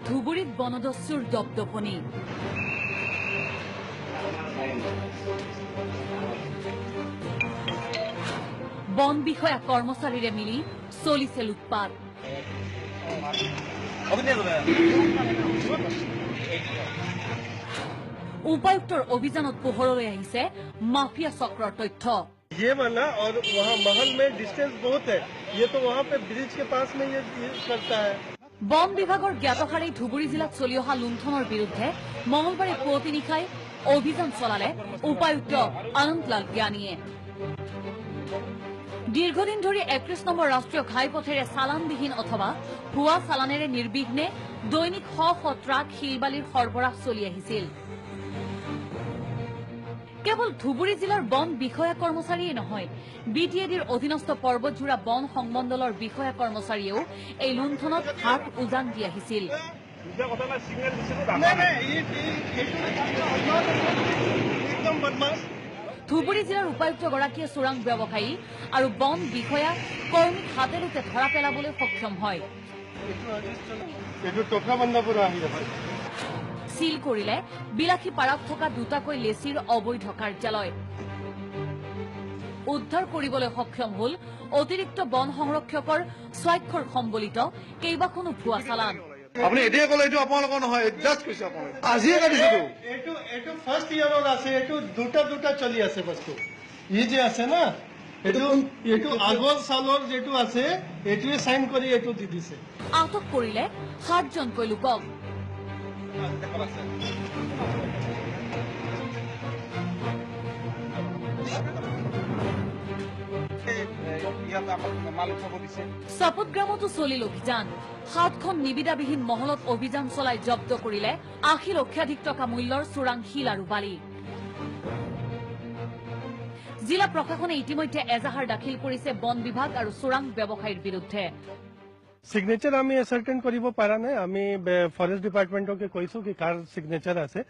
ধুবুৰীত বনদস্যুৰ দপদপনি। বন বিষয়া কৰ্মচাৰীৰে মিলি চলিছে লুটপাত। উপায়ুক্তৰ অভিযানত পোহৰলৈ আহিছে মাফিয়া চক্ৰৰ তথ্য। ये वाला और वहाँ महल में डिस्टेंस बहुत है, ये तो वहाँ पे ब्रिज के पास में ये करता है। বন বিভাগৰ জ্ঞাতসাৰেই ধুবুৰী জিলাত চলি অহা লুণ্ঠনৰ বিৰুদ্ধে মঙলবাৰে পুৱতি নিশাই অভিযান চলালে উপায়ুক্ত আনন্দলাল জ্ঞানীয়ে। দীৰ্ঘদিন ধৰি 31 নম্বৰ ৰাষ্ট্ৰীয় ঘাইপথেৰে চালানবিহীন অথবা ভুৱা চালানেৰে নিৰ্বিঘ্নে দৈনিক শ শ ট্ৰাক শিলবালিৰ সৰবৰাহ চলি আহিছিল। কেৱল ধুবুৰী জিলাৰ বন বিষয়া কৰ্মচাৰীয়ে নহয়, বি টি এ ডিৰ অধীনস্থ পৰ্বতঝোৰা বন সংমণ্ডলৰ বিষয়া কৰ্মচাৰীয়েও এই লুণ্ঠনত হাত উজান দি আহিছিল। ধুবুৰী জিলাৰ উপায়ুক্তগৰাকীয়ে চোৰাং ব্যৱসায়ী আৰু বন বিষয়া কৰ্মীক হাতে লোতে ধৰা পেলাবলৈ সক্ষম হয়। চিল কৰিলে বিলাসীপাৰাত থকা দুটাকৈ লেচীৰ অবৈধ কাৰ্যালয়। উদ্ধাৰ কৰিবলৈ সক্ষম হল অতিৰিক্ত বন সংৰক্ষকৰ স্বাক্ষৰ সম্বলিত কেইবাখনো ভুৱা চালান। আপুনি এতিয়া ক'লে এইটো আপোনালোকৰ নহয়, জাষ্ট কৈছে আপোনালোকে আজিয়ে কাটিছে। এইটো এইটো ফাৰ্ষ্ট ইয়াৰৰ আছে, এইটো দুটা দুটা চলি আছে বস্তু। ই যে আছে না, এইটো এইটো আগৰ চালৰ যিটো আছে এইটোৱে চাইন কৰি এইটো দি দিছে। আটক কৰিলে 7জনকৈ লোকক। চাপতগ্ৰামতো চলিল অভিযান। 7খন নিবিদাবিহীন মহলত অভিযান চলাই জব্দ কৰিলে 80 লক্ষাধিক টকা মূল্যৰ চোৰাং শিল আৰু বালি। জিলা প্ৰশাসনে ইতিমধ্যে এজাহাৰ দাখিল কৰিছে বন বিভাগ আৰু চোৰাং ব্যৱসায়ীৰ বিৰুদ্ধে। সিগনেচাৰ আমি এচাৰ্টেন কৰিব পৰা নাই, আমি ফৰেষ্ট ডিপাৰ্টমেণ্টকে কৈছো কি কাৰ সিগনেচাৰ আছে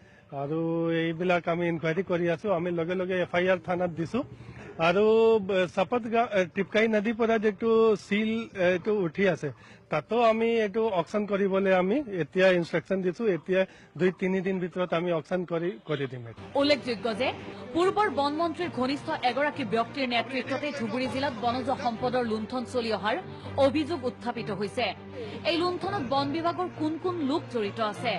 আৰু এইবিলাক আমি ইনকুৱাৰী কৰি আছো। আমি লগে লগে এফ I R থানাত দিছো। আৰু চাপত টিপকাই নদীৰ পৰা যিটো চিল এইটো উঠি আছে, তাতো আমি এইটো অকশ্যন কৰিবলৈ আমি এতিয়া ইনষ্ট্ৰাকশ্যন দিছো। এতিয়া 2-3 দিন ভিতৰত আমি অকশ্যন কৰি দিম। উল্লেখযোগ্য যে পূৰ্বৰ বন মন্ত্ৰীৰ ঘনিষ্ঠ এগৰাকী ব্যক্তিৰ নেতৃত্বতে ধুবুৰী জিলাত বনজ সম্পদৰ লুণ্ঠন চলি অহাৰ অভিযোগ উত্থাপিত হৈছে। এই লুণ্ঠনত বন বিভাগৰ কোন কোন লোক জড়িত আছে?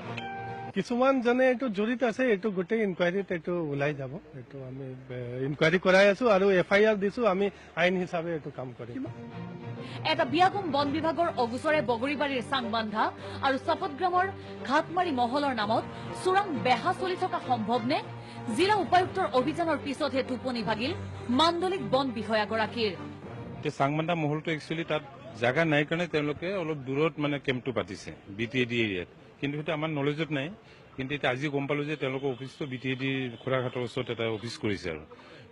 কিছুমান জনে এইটো জড়িত আছে, এইটো গোটেই ইনকুৱাৰীত এইটো ওলাই যাব। এইটো আমি ইনকুৱাৰী কৰাই আছো আৰু এফ I R দিছো। আমি আইন হিচাপে এইটো কাম কৰিম। এটা বিয়াগোম বন বিভাগৰ অগোচৰে বগৰীবাৰীৰ চাংবান্ধা আৰু চাপতগ্ৰামৰ ঘাটমাৰী মহলৰ নামত চোৰাং বেহা চলি থকা সম্ভৱ নে? জিলা উপায়ুক্তৰ অভিযানৰ পিছতহে টোপনি ভাগিল মাণ্ডলিক বন বিষয়াগৰাকীৰ। চাংবান্ধা মহলটো একচুৱেলি তাত জাগা নাই কাৰণে তেওঁলোকে অলপ দূৰত মানে কেম্পটো পাতিছে বি টি এ ডি এৰিয়াত, কিন্তু সেইটো আমাৰ নলেজত নাই। কিন্তু এতিয়া আজি গম পালো যে তেওঁলোকৰ অফিচটো বি টি এ ডিৰ খোৰাঘাটৰ ওচৰত এটা অফিচ কৰিছে আৰু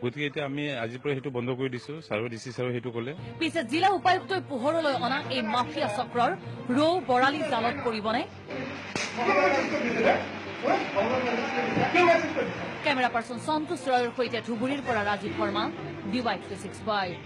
গতিকে এতিয়া আমি আজিৰ পৰা সেইটো বন্ধ কৰি দিছো। ছাৰো ডি চি ছাৰো সেইটো ক'লে। পিছে জিলা উপায়ুক্তই পোহৰলৈ অনা এই মাফিয়া চক্ৰৰ ৰৌ বৰালি জালত পৰিবনে? কেমেৰা পাৰ্চন সন্তোষ ৰয়ৰ সৈতে ধুবুৰীৰ পৰা ৰাজীৱ শৰ্মা, DY 365।